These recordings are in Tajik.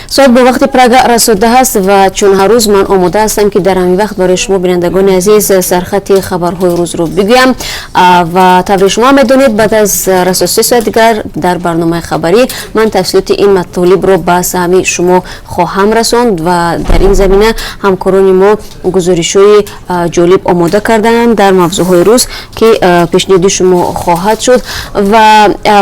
Соат бо вақти Прага расо 10 аст ва чун ҳар рӯз ман омода ҳастам, ки дар ҳамин вақт барои шумо, бинандагони азиз, сархати хабарҳои рӯзро бигӯям. Ва тавре шумо медонед, баъд аз расо 3 соат дигар дар барномаи хабарӣ ман тафсилоти ин матолибро ба саҳми шумо хоҳам расонд ва дар ин замина ҳамкорони мо гузоришҳои ҷолиб омода кардаанд дар мавзӯъҳои рӯз, ки пешниҳоди шумо хоҳад шуд. Ва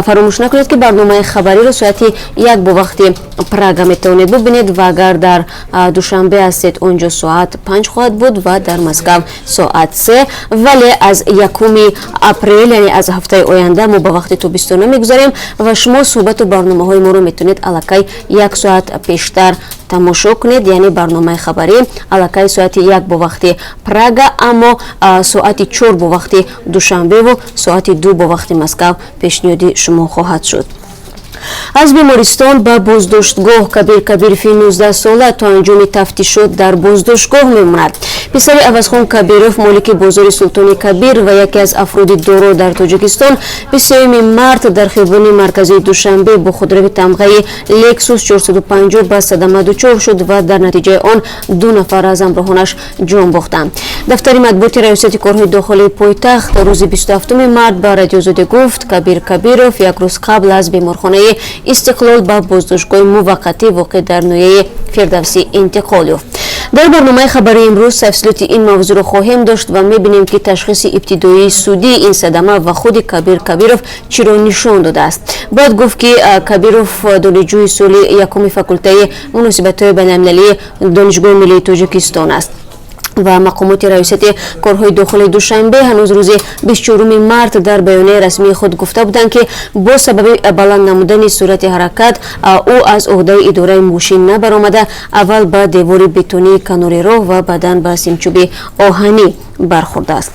фаромӯш накунед, ки барномаи хабариро соати 1 бо вақти Прага метавонед бубинед ва агар дар Душанбе ҳастед, он ҷо соат 5 хоҳад буд ва дар Москав соат 3. Вале аз 1 апрел, яъне аз ҳафтаи оянда, мо ба вақти тобистона мегузарем ва шумо суҳбату барномаҳои моро метавонед аллакай як соат пештар тамошо кунед, яъне барномаи хабарӣ аллакай соати 1 бо вақти Прага, аммо соати 4 бо вақти Душанбеву соати 2 бо вақти Москав пешниҳоди шумо хоҳад шуд. Аз бемористон ба боздоштгоҳ: Кабир Кабирови 19-сола то анҷоми тафтишот дар боздоштгоҳ мемонад. Писари Авазхон Кабиров, молики бозори Султони Кабир ва яке аз афроди доро дар Тоҷикистон, 23 март дар хиёбони марказии Душанбе бо худрави тамғаи Лексус 450 ба садама дучор шуд ва дар натиҷаи он ду нафар аз ҳамроҳонаш ҷон бохтанд. Дафтари матбуоти Раёсати корҳои дохилии пойтахт рӯзи 27 март ба Радиозодӣ гуфт, Кабир Кабиров як рӯз қабл аз беморхонаи Истиқлол ба боздоштгоҳи муваққатӣ, воқеъ дар ноҳияи Фирдавсӣ, интиқол ёфт. Дар барномаи хабарии имрӯз тафсилоти ин мавзӯъро хоҳем дошт ва мебинем, ки ташхиси ибтидоии судии ин садама ва худи Кабир Кабиров чиро нишон додааст. Бояд гуфт, ки Кабиров донишҷӯи соли якуми факултаи муносибатҳои байналмилалии Донишгоҳи миллии Тоҷикистон аст. Ва мақомоти Раёсати корҳои дохилии Душанбе ҳанӯз рӯзи 24 март дар баёнияи расмии худ гуфта буданд, ки бо сабаби баланд намудани суръати ҳаракат ӯ аз уҳдаи идораи мошин набаромада, аввал ба девори бетонии канори роҳ ва баъдан ба симчӯби оҳанӣ бархӯрдааст.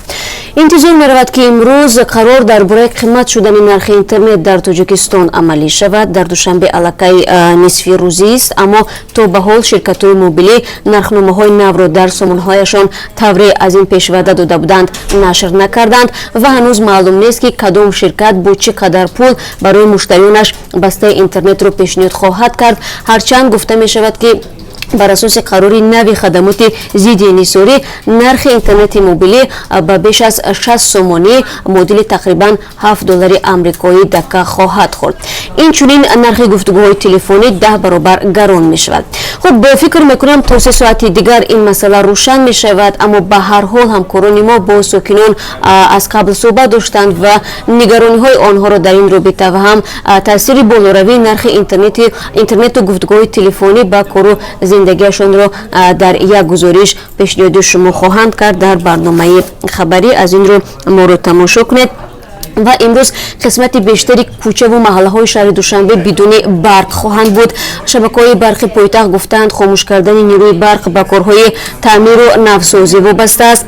Интизор меравад, ки имрӯз қарор дар бораи қимат шудани нархи интернет дар Тоҷикистон амалӣ шавад. Дар Душанбе аллакай нисфи рӯзист, аммо то ба ҳол ширкатҳои мобилӣ нархномаҳои навро дар сомонаҳояшон, тавре аз ин пеш ваъда дода буданд, нашр накарданд ва ҳанӯз маълум нест, ки кадом ширкат бо чӣ қадар пул барои муштариёнаш бастаи интернетро пешниҳод хоҳад кард. Ҳарчанд гуфта мешавад, ки бар асоси қарори нави хадамоти зидди инҳисорӣ нархи интернети мобилӣ ба беш аз 60 сомонӣ, муодили тақрибан 7 доллари амрикоӣ, дака хоҳад хӯрд. Инчунин нархи гуфтугӯҳои телефонӣ 10 баробар гарон мешавад. Хуб, фикр мекунам, то 3 соати дигар ин масъала рӯшан мешавад, аммо ба ҳар ҳол ҳамкорони мо бо сокинон аз қабл суҳбат доштанд ва нигарониҳои онҳоро дар ин робита ва ҳам таъсири болоравии нархи интернету гуфтугӯҳои телефонӣ ба кору зиндагиашонро дар як гузориш пешниҳоди шумо хоҳанд кард дар барномаи хабарӣ. Аз ин рӯ моро тамошо кунед. Ва имрӯз қисмати бештари кӯчаву маҳаллаҳои шаҳри Душанбе бидуни барқ хоҳанд буд. Шабакаҳои барқи пойтахт гуфтаанд, хомӯш кардани нерӯи барқ ба корҳои таъмиру навсозӣ вобаста аст.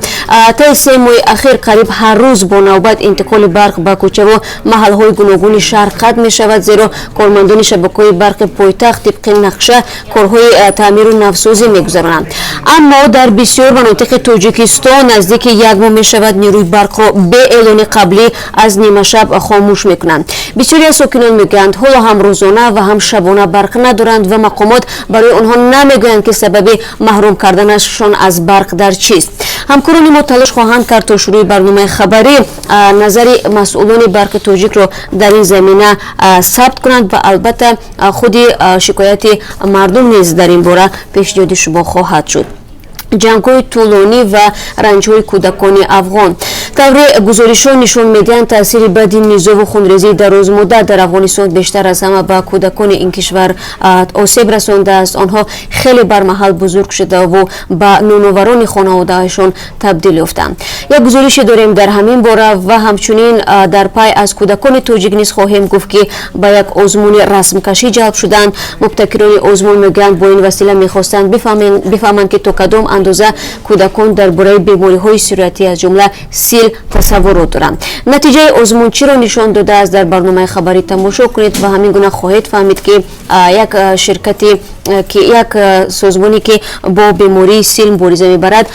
Таи 3 моҳи ахир қариб ҳар рӯз бо навбат интиқоли барқ ба кӯчаву маҳаллаҳои гуногуни шаҳр қатъ мешавад, зеро кормандони шабакаҳои барқи пойтахт тибқи нақша корҳои таъмиру навсозӣ мегузаронанд. Аммо дар бисёр манотиқи Тоҷикистон наздики як моҳ мешавад, нерӯи барқро бе эълони қаблӣ аз нимашаб хомӯш мекунанд. Бисёре аз сокинон мегӯянд, ҳоло ҳам рӯзона ва ҳам шабона барқ надоранд ва мақомот барои онҳо намегӯянд, ки сабаби маҳрум карданашон аз барқ дар чист. Ҳамкорони мо талош хоҳанд кард, то шурӯи барномаи хабарӣ назари масъулони Барқи Тоҷикро дар ин замина сабт кунанд ва албатта худи шикояти мардум низ дар ин бора пешниҳоди шумо хоҳад шуд. Ҷангҳои тӯлонӣ ва ранҷҳои кӯдакони афғон. Тавре гузоришҳо нишон медиҳанд, таъсири бади низову хунрезии дарозмуддат дар Афғонистон бештар аз ҳама ба кӯдакони ин кишвар осеб расондааст. Онҳо хеле бармаҳал бузург шудаву ба ноноварони хонаводаашон табдил ёфтанд. Як гузорише дорем дар ҳамин бора ва ҳамчунин дар пай аз кӯдакони тоҷик низ хоҳем гуфт, ки ба як озмуни расмкашӣ ҷалб шуданд. Мубтакирони озмун мегӯянд, бо ин васила мехостанд бифаҳманд, ки то кадом андоза кӯдакон дар бораи бемориҳои сироятӣ, аз ҷумла сил, тасаввурот доранд. Натиҷаи озмун чиро нишон додааст, дар барномаи хабарӣ тамошо кунед ва ҳамин гуна хоҳед фаҳмид, ки як ширкати ки як созмоне, ки бо бемории сил мубориза мебарад,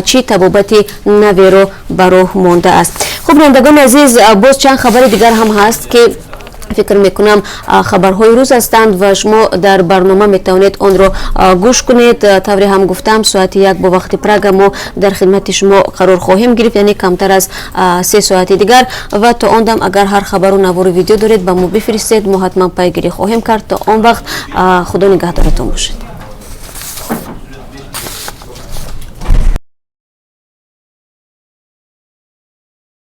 чӣ табобати наверо ба роҳ мондааст. Хуб, бинандагони азиз, боз чанд хабари дигар ҳам ҳаст, ки Фикр мекунам, хабарҳои рӯз ҳастанд ва шумо дар барнома метавонед онро гӯш кунед. Тавре ҳам гуфтам, соати 1 бо вақти Прага мо дар хидмати шумо қарор хоҳем гирифт, яъне камтар аз 3 соати дигар. Ва то он дам агар ҳар хабару навору видео доред, ба мо бифиристед, мо ҳатман пайгирӣ хоҳем кард. То он вақт Худо нигаҳдоратон бошед.